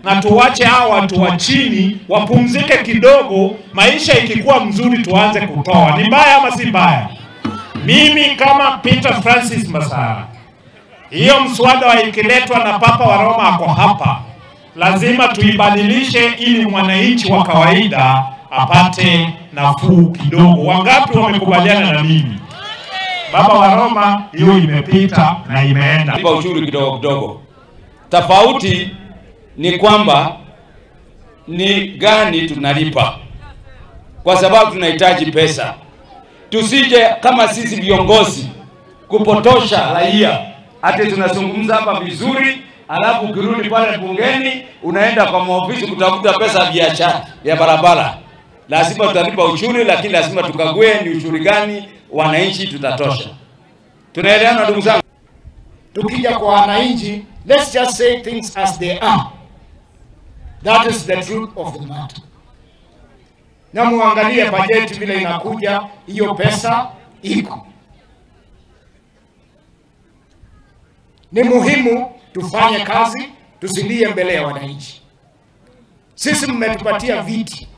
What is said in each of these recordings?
na tuwache hao watu wa chini wapumzike kidogo. Maisha ikikuwa mzuri tuanze kutoa. Ni mbaya ama si mbaya? Mimi kama Peter Francis Masara, hiyo mswada ikiletwa na Papa wa Roma ako hapa, lazima tuibadilishe ili mwananchi wa kawaida apate nafuu kidogo. Wangapi wamekubaliana na mimi? Baba wa Roma, hiyo imepita na imeenda. Lipa ushuru kidogo kidogo. Tofauti ni kwamba ni gani tunalipa, kwa sababu tunahitaji pesa. Tusije kama sisi viongozi kupotosha raia, ati tunazungumza hapa vizuri, alafu ukirudi pale bungeni unaenda kwa maofisi kutafuta pesa biashara ya barabara. Lazima tutalipa ushuru, lakini lazima tukague ni ushuru gani wananchi tutatosha. Tunaelewana ndugu zangu? Tukija kwa wananchi, let's just say things as they are. That is the truth of the matter. Na muangalie bajeti vile inakuja, hiyo pesa iko. Ni muhimu tufanye kazi, tusilie mbele ya wananchi. Sisi mmetupatia viti.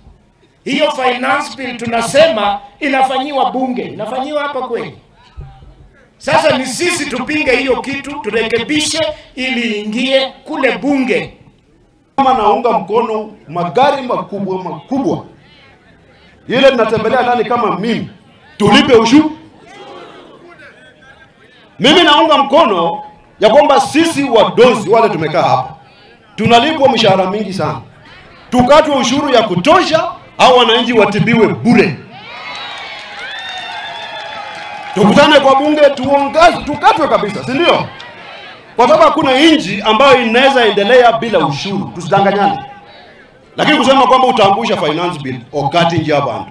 Hiyo finance bill tunasema inafanyiwa bunge, inafanyiwa hapa kweli? Sasa ni sisi tupinge hiyo kitu, turekebishe ili ingie kule bunge. Kama naunga mkono magari makubwa makubwa, ile tunatembelea nani kama mimi, tulipe ushuru. Mimi naunga mkono ya kwamba sisi wadozi wale tumekaa hapa tunalipwa mshahara mingi sana, tukatwe ushuru ya kutosha au wananchi watibiwe bure. Tukutane kwa bunge tuongaze, tukatwe kabisa, si ndio? Kwa sababu hakuna nchi ambayo inaweza endelea bila ushuru, tusidanganyane. Lakini kusema kwamba utaangusha finance bill wakati nje hapa.